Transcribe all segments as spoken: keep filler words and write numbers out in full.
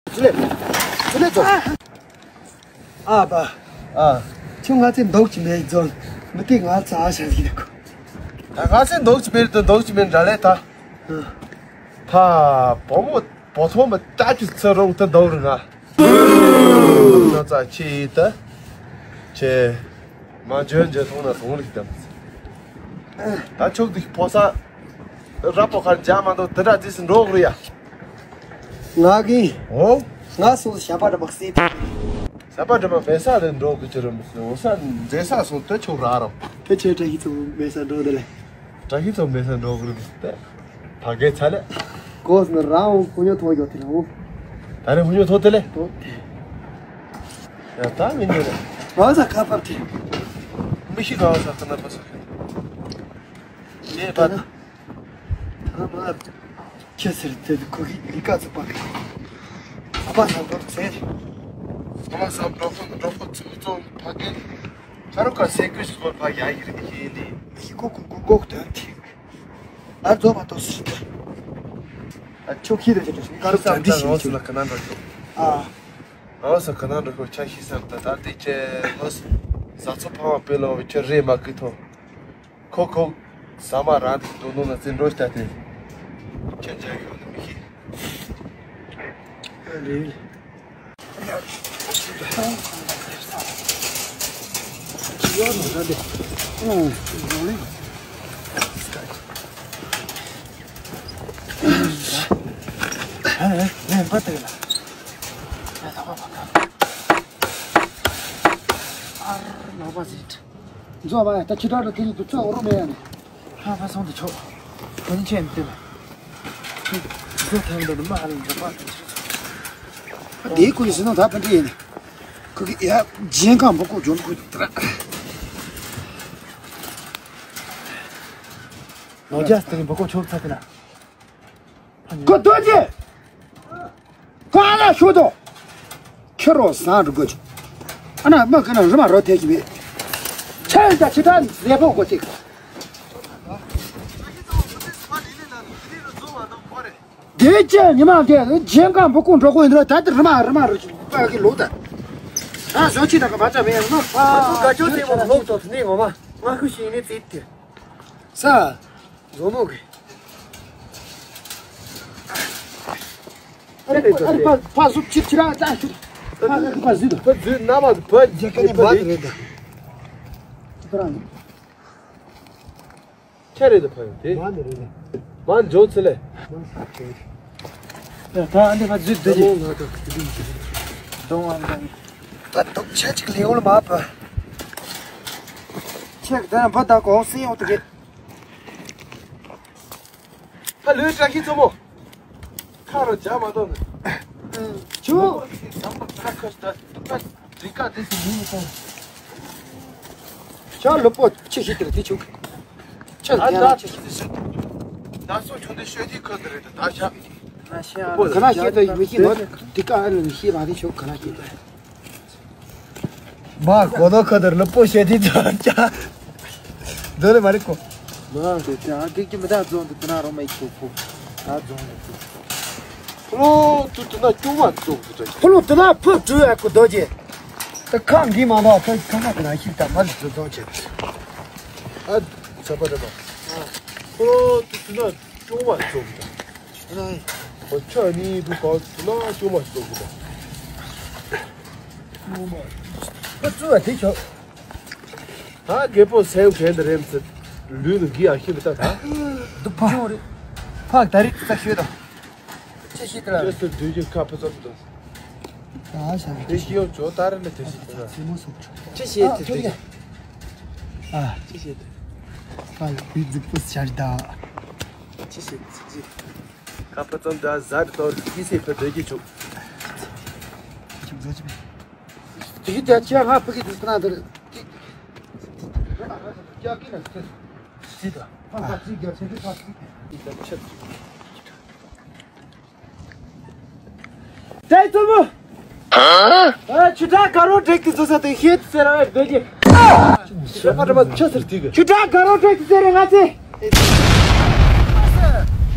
ཚུ་ལེ། ཚུ་ལེ་ཚོ། ཨ་པ། ཨ། ཁྱོད་ང་ཚེ་འདུག་ཅི་མེད་ཚོ། མི་དེ་ང་ཚ་ཨ་ཤ་ཟིག་ནི་ཁོ། ད་ང་ཚེ་འདུག་ཅི་མེད་དུ་འདུག་ཅི་མེད་འདྲ་ལེ་ད། ཨ། ཕ། བུ་མོ་བུ་ཐོ་མི་ལྟ་ཅི་ཚེ་རོང་དུ་འདུག་རི་ང་། ན་ཚ་ཆེ་ཡི་ད། ཆེ། མ་འཇོན་འཇོན་ཐོང་ན་ཐོང་རིག་དམ། ད་ཕྱོགས་འདི་ཕོ་ས། ར་པོ་ཁར་འཇའ་མ་འདུག་དེ་འདྲ་རྫིས་སུ་འགྲོ་གི་རེད་ཡ། ང་གི། ཨོ། ང་སོ་ཞབས་པ་འདྲ་མ་སྲིད། ཞབས་པ་འདྲ་མ་མེད་ས་རེད་འགྲོ་གི་ཅི་རུ་མི་སྲིད་འོ་ས་མཛེས་ས་སོང་དེ་ཆོག་ར་རོ། དེ་ཆོས་བཀྲ་ཤིས་ཚོ་མེད་ས་འགྲོ་དེ་ལས། བཀྲ་ཤིས་ཚོ་མེད་ས་འགྲོ་གི་རེད་དེ། ཕ་གའི་ཚ་ལས། གོས་ནི་རང་ཧུ་ཉོ་ཐོ་ཡོད་དེ་ལ་ཧུ། ད་རེ་ཧུ་ཉོ་ཐོ་དེ་ལས། ཐོ་དེ། ཡ་ད་མི་འདི་རེད། རང་ས་ཁ་པར་དེ། མི་ཤི་ག་བ་ས་ཁ་ན་པ་ས་ཁ། ཡེ་པ་ན། ད་ནི་མ་ཁྱེད་ཟེར་དེ་ཁོ་གི་ལི་ཀ་ཚོ་པ་གི། ཨ་པ་ས་འགྲོ་ཚེ། ཨ་པ་ས་འགྲོ་ཁོ་འགྲོ་ཁོ་ཚོ་ཚོ་ཕ་གི། ཁ་རུ་ཀ་སེ་ཀུ་ཤི་ཁོ་ཕ་ཡ་ཡི་རི་ཡི་ནི། ཤི་ཁོ་ཁོ་ཁོ་ཁོ་དོན་དེ། ཨ་རྫོ་མ་ཏོ་སི་ཏེ། ཨ་ཆོ་ཁི་རེ་ཏེ་ཀ་རུ་ཙམ་ཏེ་ཤི་ཤི། ཨ་ཨ་སོ་ཁ་ན་འགྲོ་ཁོ་ཆ་ཤི་སམ་ཏ་ཏ་ཏེ་ཅེ་ལོ་སི་ཟ་ཚོ་ཕ་མ་པེ་ལོ་ཆ་རེ་མ་ཀི་ཐོ། ཁོ་ཁོ་ཟ་མ་རང་ཏེ་དོ་ནོ་ན་ཙེ་འགྲོ་ཤ་ཏེ་ཁྱེད་ཅག་ཡོད་ནི་མི་ཤི། ཨ་རེ། ཛོ་བ་ད་ཁྱི་དྲག་ཏུ་ཁྱི་ཏུ་ཚོ་འོ་རུ་མེད་ཡ་ནི། ཧ་ཧ་སོང་དུ་ཆོག་ཁོ་ནི་ཆེན་དེ་ལ། ཁྱི་ཚོ་ཐང་དུ་མ་ཧ་ལམ་འཇོག་པ་དང་ཆོག་དེའི་ཁོ་ཡི་ཟིན་ནོ་ད་ཕན་ཏེ་ཡིན། ཁོ་གི་ཡ་རྗེན་ཁང་འབུ་ཀོ་འཇོན་ཁོ་དེ་ར། ནོ་ཇ་སྟེ་འབུ་ཀོ་ཆོག་ཚ་དེ་ན། ཁོ་རྡོ་རྗེ། ཁོ་ཨ་ལ་ཤོད་དོ། ཁྱེད་རོ་བཟང་འགྲོ་དགོས། ཨ་ན་མ་ཁ་ན་རི་མ་རོ་ཐེ་གི་མེད། ཁྱེད་ད་ཁྱེད་ད་ལས་པོ་གོ་ཚིག་དེ་ཅི་ཉི་མ་དེ་རྗེན་ཁང་འབུ་ཀོ་འགྲོ་གོ་ཡིན་ན་ད་དེ་རི་མ་རི་མ་རི་པ་གི་ལོ་ད། ཨ་བཟོ་ཅི་ད་ག་མ་ཙ་མེད་ཡང་ནོ། ཨ་ཚོ་ག་ཅོ་ཚེ་མོ་ལོག་ཏོ་ནི་ངོ་མ་ང་ཁུ་ཤི་ནི་ཙིད་དེ། ས། བཟོ་མོ་གི། ཨ་རེ་ཨ་རེ་ཕ་ཕ་ཟུབ་ཅིག་ཅི་ར་ཙ་ཤུ། ཕ་ཕ་ཟུབ། ཕ་ཟུབ་ན་མ་ཕ་རྗེ་ཀ་ནི་ཕ་རེད་ད། ཅི་ཏ་ར། ཁྱེད་རེད་ད་ཕ་ཡོད་དེ། མ་ནི་རེད་ད། མ་འཇོག་ཚེ་ལས། ད་ཨ་འདི་ཕ་ཟུབ་ད་ཅི། གདོང་ཨ་འདི། ད་དུག་ཆ་ཅིག་ལེའུ་ལ་མ་ཕ། ཁྱེད་ད་ཕ་ད་གོང་སེ་ཡོང་དུ་གེ། ཧ་ལོས་བཀྲ་ཤིས་མཚོ་མོ། ཁ་རོ་བྱ་མ་གཏོང་། ཆུ། ཟམ་པ་ཁ་ཁ་ཤ་ད་ཁ་དྲི་ཀ་དེ་སུ་མི་མི་གཏོང་། ཤ་ལོ་པོ་ཆི་ཤི་དེར་དེ་ཆུ། ཆ་ཨ་ད་ཆི་ཤི་དེ་ཤི། ད་སོ་ཆུ་འདི་ཤོད་དེ་ཁ་དེ་རེད་ད་ཤ། ཁ་ན་ཤི་དེ་མི་ཤི་ནོ་དེ་ཀ་ཨ་ལ་མི་ཤི་རང་དེ་ཆུ་ཁ་ན་ཤི་དེ། མ་གོ་ནོ་ཁ་དར་ལ་པོ་བཤད་དེ་ཙམ་ཅག་འདི་ལ་མ་རིག་གོ། མ་དེ་ཅག་སྒྲིག་གི་མི་ད་རྫོང་དུ་དེ་ན་རོ་མ་ཡིག་ཐོག་ཕུག་ད་རྫོང་དུ་ཕུག་ཕུ་ལོ་དུ་དུ་ན་ཅུང་མ་རྫོང་དུ་ད། ཕུ་ལོ་དུ་ན་ཕུ་བྲུ་ཨ་ཀུ་རྡོ་རྗེ། ད་ཁང་གི་མ་ལོ་ད་ཁང་ཁ་དུ་ན་ཤིག་ད་མ་རྫོང་ཆེ། ཨ་ཚ་པ་རེ་པ། ཕུ་ལོ་དུ་དུ་ན་ཅུང་མ་རྫོང་དུ་ད། ཨོ་ཆ་ནི་བུ་པ་ལ་ཅོ་མ་ཅོ་གི་ད། ཨ་ཙུ་བ་དེ་ཆོ། ད་རྒད་པོ་སེམས་གན་ད་རེམ་སི། ལུས་ནི་གི་ཨ་ཤི་བི་ད་ད། དུ་ཕ། ཕག་ད་རི་ཙ་ཤོད་ད། ཅི་ཤི་ད་ལ། ཅི་སི་དུས་ཀྱི་ཁ་ཕུ་ཚོ་ད། ད་ཤ་བི་དེ་ཤི་ཡོ་ཅོ་ད་རེ་ལ་དེ་ཤི་ད། ཅི་མོ་སོ་ཅོ། ཅི་ཤི་དེ་དེ། ཨ། ཅི་ཤི་དེ། ཨ་ལ་བི་ཛི་པུ་ཤར་ད། ཅི་ཤི་དེ་ཅི། ཁ་ཕུ་ཙམ་ད་ཟར་དོར་ཁི་སེ་ཕུ་འདོད་ཀྱི་བྱུང་། ཅིག་བཟོ་ཅིག་དེ་གི་ད་ཅི་ང་ཕུ་གི་དུས་ན་དེར། ཅི་ད། ཕ་ཕ་ཅི་རྒྱ་ཆེན་པོ་ཕ་ཅི། ཅི་ད་ཆེ། ད་ཙུ་མོ། ཨ་ཆུ་ད་ག་རོ་དྲེག་ཏུ་བཟོ་ས་དེ་ཤེད་ཟེར་བ་འདོད་ཀྱི། ཆུ་ད་ག་རོ་དྲེག་ཏུ་ཟེར་ང་ཚེ།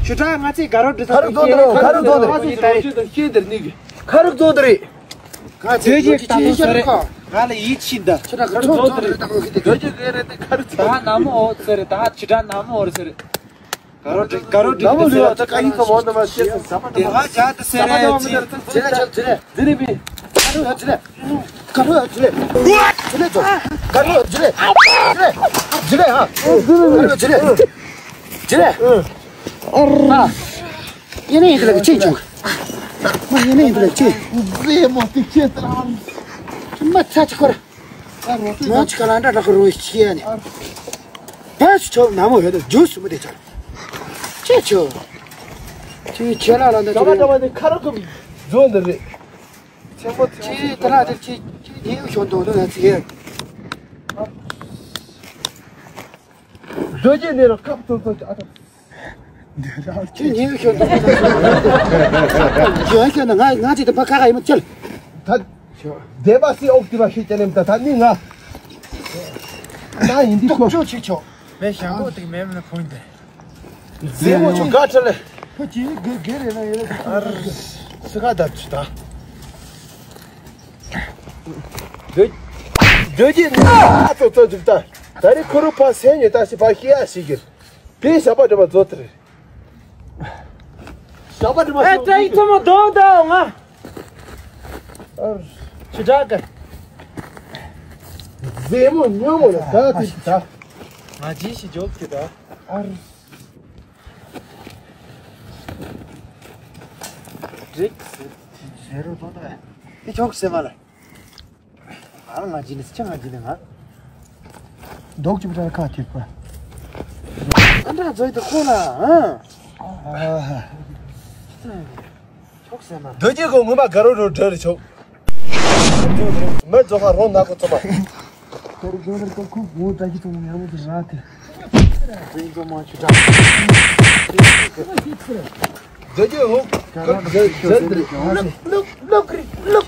ཆུ་ད་ང་ཚེ་ག་རོ་དྲེག་ཏུ་ཟེར་ང་ཚེ་ད་རེ། ཤེད་དེར་ནི་གི། ཁ་རུག་རྫོང་དུ་རེད། ཁ་ཚེ་ཚེ་ཅིག་ལྟ་མོ་ཟེར་རེད། ང་ལ་ཡིད་ཆེས་འདི། ཁྱེད་རང་ཁ་རུག་རྫོང་དུ་རེད། ད་གོ་ཁི་དེ་རྒྱུ་གི་རེད། དེ་ཁ་རུག་ད་ནག་མོ་འོ་ཟེར་རེད། ད་ཁྱི་དྲག་ནག་མོ་འོ་ཟེར་རེད། ག་རོ་འགྲིག་ག་རོ་འགྲིག་ནག་མོ་ལུས་ད་ཀ་ཡིན་ཙམ་འོ་ན་མ་ཤེས་སོང་ཟ་མ་དེ་ཧ་ཅག་དེ་ཟེར་རེད། ཅི་རེད་ཅི་རེད་ཅི་རེད། འདི་རེད་པས། ག་རོ་ཡ་ཅི་རེད། ཅི་རེད་ཙོ། ག་རོ་ཡ་ཅི་རེད། ཅི་རེད། ཅི་རེད་ཧ། ག་རོ་ཡ་ཅི་རེད། ཅི་རེད། ཨ། ཡིན་ནའི་ཡིན་དུ་ལ་ཅི་བྱུང་། མ་ཡིན་ནའི་ཡིན་དུ་ལ་ཅི། ཟེ་མོ་ཏི་ཁྱེད་ལ། མ་ཚ་ཅི་ཁོར། མ་ཅི་ཁ་ལ་འདྲ་ལ་ཁོ་རོ་ཤི་ཡ་ནི། བ་ཅི་ཆོ་ནག་མོ་ཡོད་དུ་ཇུས་མི་དེ་ཆོ། ཅི་ཆོ། ཅི་ཆེ་ལ་ལ་འདི་ཆོ། ཀ་བ་ཀ་བ་དེ་ཁ་རོག་གི་འཛོ་འདི་རེད། ཆེན་པོ་ཆེན་པོ་ཅི་ཏ་ལ་དེ་ཅི་ཉེའུ་ཤོ་འདོ་འདོ་ན་ཅི་ཡ། རྡོ་རྗེ་ནས་ར་ཁབ་ཏོ་ཏོ་ཨ་ཏོ། ཁྱེད་ཉེ་ཤོད་དང་། ཁྱོད་ཁྱོད་ན་ང་ང་ཅིག་ཏུ་ཕ་ཁ་ཁ་ཡིན་མ་ཅལ། ད། བདེ་བ་སྲིད་ཨོག་ཏི་བ་ཤེས་ཀྱི་ནེམ་ད་ད་ནི་ང་། ང་ཡིན་འདི་ཁོ། ཅོ་ཆེ་ཆོ། མེ་ཞང་གོ་ཏིག་མེ་མ་ན་ཕུང་དེ། ཟེ་མོ་ཆུ་ག་ཁྲ་ལེ། ཁོ་ཅི་གེ་གེ་རེ་ན་ཡེ་རེ། སི་ཁ་ད་ཆུ་ད། འདོད་འདོད་ཀྱི་ནི་ཨ་ཙོ་ཙོ་ཅིག་ད། ད་རེ་ཁོ་རུ་ཕ་སེ་ཉོ་ད་སི་ཕ་ཤི་ཡ་ཤི་གི། དེ་ཞགས་པ་འདྲ་མ་བཟོ་དེ་རེད། ཞགས་པ་འདྲ་མ་ཨེ་བཟོ་ཏྲ་ཡི་ཚོ་མོ་གདོང་ད་འོང་ང་། ཨར། ཅི་དྲག་ག་ཟེ་མོ་ཉོ་མོ་ལ་ད་དེ་ཞིག་ད། ང་ཅི་ཞིག་འཇོག་གི་ད། ཨར། རིག་ཟེར་རོ་ཏོ་ད། དེ་ཆོག་ཟེར་མ་ལ། ང་ང་ཅི་ནས་ཅི་ང་ཅི་ནས་ང་། རྡོག་གཅིག་པུ་ཁ་ཐེབས་པ། ཨ་འདྲ་བཟོས་ཏེ་ཁོ་ལ་ཨ། ཨ་ཧ། ཆོག་ཟེར་མ། རྡོ་རྗེ་གོ་ངོ་མ་དགའ་རོ་རོ་འདྲ་རེ་ཆོག་མི་རྫོགས་ཁ་རོ་ནག་གོ་ཚོ་མ། དེར་རྡོ་རེར་ཀ་ཁུག་མོ་ད་ཀྱི་ཚོ་མོ་ཡང་མོ་དེ་ར་དེ། རིང་ཚོ་མ་ཆུ་དྲག་རྡོ་རྗེ་ཧོ། ཀ་ཟེར་ཟེར་དེ་རེ། ལུག་ལུག་ལུག་རེད་ལུག་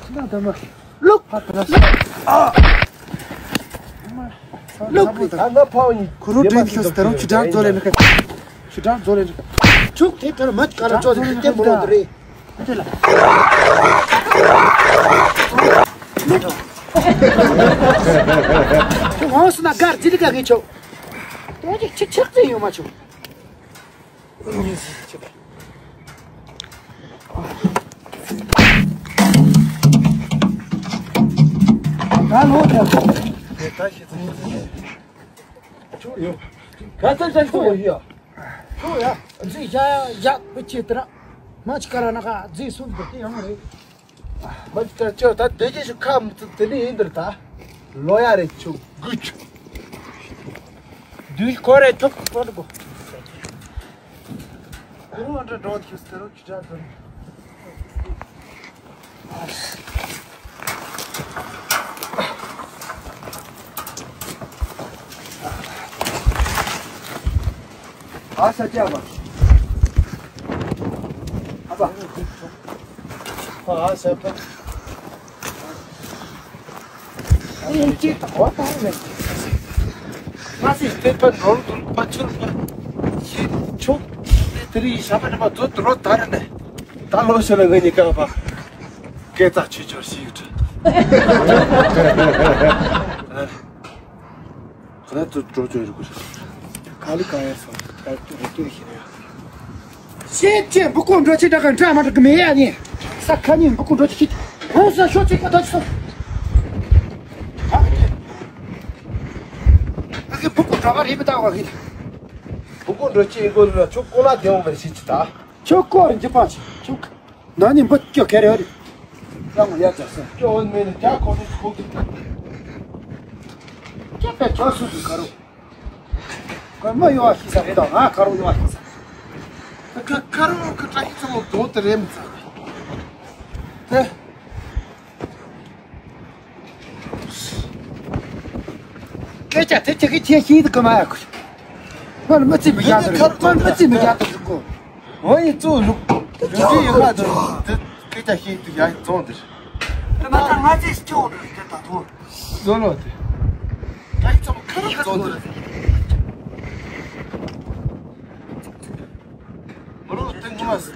ད་ད་མ། ལུག་ཕ་ཏ་ལ་ཨ། ལུག་རེད། ད་ང་ཕའོ་ཡིན། ཁུ་རུ་དྲིན་ཁྱོད་དེ་རུ་ཆུ་དྲག་རྫོ་ལེན་ཁ། ཆུ་དྲག་རྫོ་ལེན་ཁ། ཆུ་དེ་ལྟར་མ་ཀ་ལ་ཅོ་དེ་དེ་མོ་རོ་དེ་རེད། དེ་ལ། ཁོ་ཧོན་སི་ན་གར་ཇི་ལི་ཀ་གི་ཆོ། དོ་ཅིག་ཆིག་ཆག་ཙེ་ཡོད་མ་ཆོ། མ་ཅི་ལྟར་ཅོ་ད་དེ་རྗེས་སུ་ཁ་མི་ཚུགས་དེ་ནི་ཡིན་འདིར་ད། ལོ་ཡ་རེ་ཆུ་དགུ་ཆུ། དུས་ཁོ་རེ་ཐུག་ཁོ་རེ་གོ། ཁོ་རང་འདྲ་འགྲོ་ཤུ་སྟེ་རོ་ཁྱི་དྲག་གི། ཨ་ས་ཅག་པ། ཨ་པ། ཨ་ས་པ། ཨེ་ཅི་ད་བ་ད་མེད། ང་སི་སྟེ་པ་རོལ་དུ་པ་ཆུར་པ། ཤི་ཆུ། དེ་རི་ས་པ་ནི་མ་ཛོ་དུ་རོ་ད་ར་ནས། ད་ལོ་ཤ་ལ་ང་གཉིས་ཀ་པ། སྐད་ཚ་ཆུ་ཆོར་ཤིག་ཏུ། ཁོ་ཚོ་འགྲོ་བཅོས་རུ་གུ་རེད། ག་ལི་ག་ཡ་སོང་། ད་ལྟ་རེ་ལྟོས་ཤེས་རེད། ཤེས་ཆེ་འབུ་ཀོ་འགྲོ་ཆེ་འདྲ་ག་འདྲ་མ་འདྲ་གི་མེད་ཡ་ནི། ས་ཁ་ཉིན་འབུ་ཀོ་འགྲོ་ཆེ་ཤེས། ཧོན་ས་ཤོ་ཆེ་ཀ་ད་ཆེ་སོང་། ཨ་ཀི་འབུ་ཀོ་འགྲོ་ག་རེད་མི་ལྟ་བ་གི། འབུ་ཀོ་འགྲོ་ཆེ་ཡིན་གོ་ལ་ཆོ་ཀོ་ལ་དེ་འོང་བར་ཤེས་ཆེ་ད། ཆོ་ཀོ་རིན་ཆེ་པ་ཆེ་ཆོ་ཀ། ན་ནི་འབུ་སྐྱོ་ག་རེ་རེད། ཀྱང་ཡ་ཅག་སེ་སྐྱོ་བོ་མེད་ནི་ཀྱང་ཁོ་ཚོ་ཁོ་ཚོ་སྐྱོ་པའི་ཁྱོད་སུ་ཟིག་ཁ་རུ། ཁོ་མོ་ཡོ་ཤི་ས་རེད་དང་ང་ཁ་རུ་ཡོ་ཤི་ས། ཁ་ཁ་རུ་ཁ་ཏྲ་ཧི་ཚོ་མོ་དོ་དེ་རེད་མི་ཚ། དེ། སྐད་ཆ་དེ་ཅི་གི་ཆེ་ཤིང་དུ་ག་མ་ཡ་ཁུ། ཁོ་ལ་མི་ཚེ་མི་རྒྱག་དུ་རེད། ཁོ་ལ་མི་ཚེ་མི་རྒྱག་དུ་རེད་ཁོ། འོ་ཡི་གཙོ་ལུག་ལུག་ཅི་ཡོད་མ་དུ་དེ་སྐད་ཆ་ཤིང་དུ་ཡ་རྫོང་དེར། དེ་མ་ཐག་ང་ཚེ་སྐྱོ་རུ་དེ་ད་དུང་། བཟོ་ལོ་དེ། ད་ཡི་ཚོ་ཁ་རུ་ཁ་རུ་དེ། མོ་རོ་དེ་ངོ་མ་སི།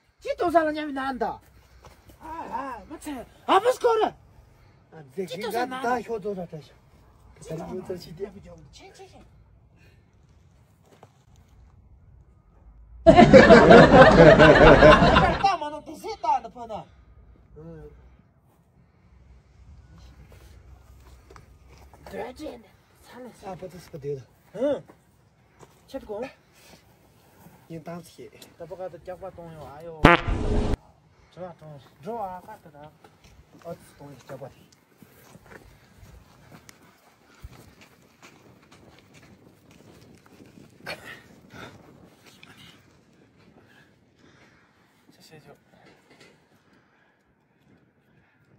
ཅི་ཏོ་ས་ལ་ཉམས་ན་འདའ། ཨ་ཨ་མ་ཚེ་ཨ་བས་སྐོར། ཨ་འདི་ཅི་ཏོ་ས་ན་ད་ཤོ་ཏོ་ས་ད་ཤ། ད་ལ་མོ་ཚ་ཆི་དེ། ཆེ་ཆེ་ཆེ། ད་མ་ན་དེ་སེ་ད་ན་ཕ་ན། འདོད་ཅན་ས་ནས་ས་པ་ཏི་སི་པ་དེ་ད། ཧུམ། ཆེད་དགོངས། ཡིན་ཏང་ཚེ། ད་པ་ག་ད་སྐྱག་པ་གཏོང་ཡོང་ཨ་ཡོ། དྲི་བ་གཏོང་འགྲོ་ཨ་ཀ་ད་ད། ཨ་ཙི་གཏོང་ཡོང་སྐྱག་པ་དེ། ཆ་ཤེས་ཆོག་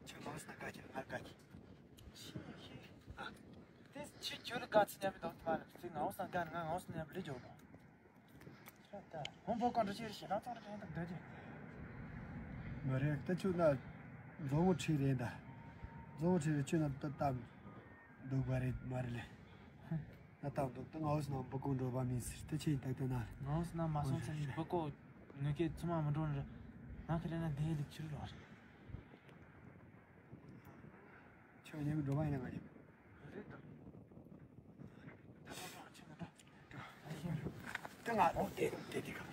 ཁྱོད་མང་སྣ་དགའ་ཁྱེད་ང་དགའ་ཁྱེད། ཨ། དེ་ཁྱེད་ཁྱོད་ལ་དགའ་ཚི་ཉམས་མི་འདུག་མ་རེད་ཚི་ང་འོ་སང་དགའ་ང་ངོ་སང་ཉམས་ལི་འཇོག་དང་། ཁྱེད་ད་ཧོང་པོ་ཀོན་ཀྲ་ཤེར་ཞེ་དྲག་ཚོང་ར་ཕན་ཐོགས་འདོད་ཀྱི། མ་རེད་ད་ཁྱོད་ན་མཛོ་མོ་ཁྲིད་རེད་ད། མཛོ་མོ་ཁྲིད་རེད་ཁྱོད་ན་ད་ལྟ་འདུག་པ་རེད་མ་རེད་ལེ། ང་ཏང་འདུག་ཏུ་ངའོ་སྣང་བུ་ཀོ་འགྲོ་བ་མིན་ཟེར་ཏུ་ཆེ་ཡིན་ཏག་ཏུ་ན། ངའོ་སྣང་མ་སོང་ཚེ་བུ་ཀོ་ངུ་སྐད་ཚུ་མ་མི་འགྲོ་ནི་རེད། ང་ཁ་ལེ་ན་དེ་ལི་ཁྱུར་རོ་རེད། ཁྱོད་ཉེ་མི་འགྲོ་བ་ཡིན་ན་ང་ཉེ་མི། རེད་དམ། ད་ང་འགྲོ་ཆེ་ན་འགྲོ། ད་ང་འོ་དེ་དེ་དེ་ག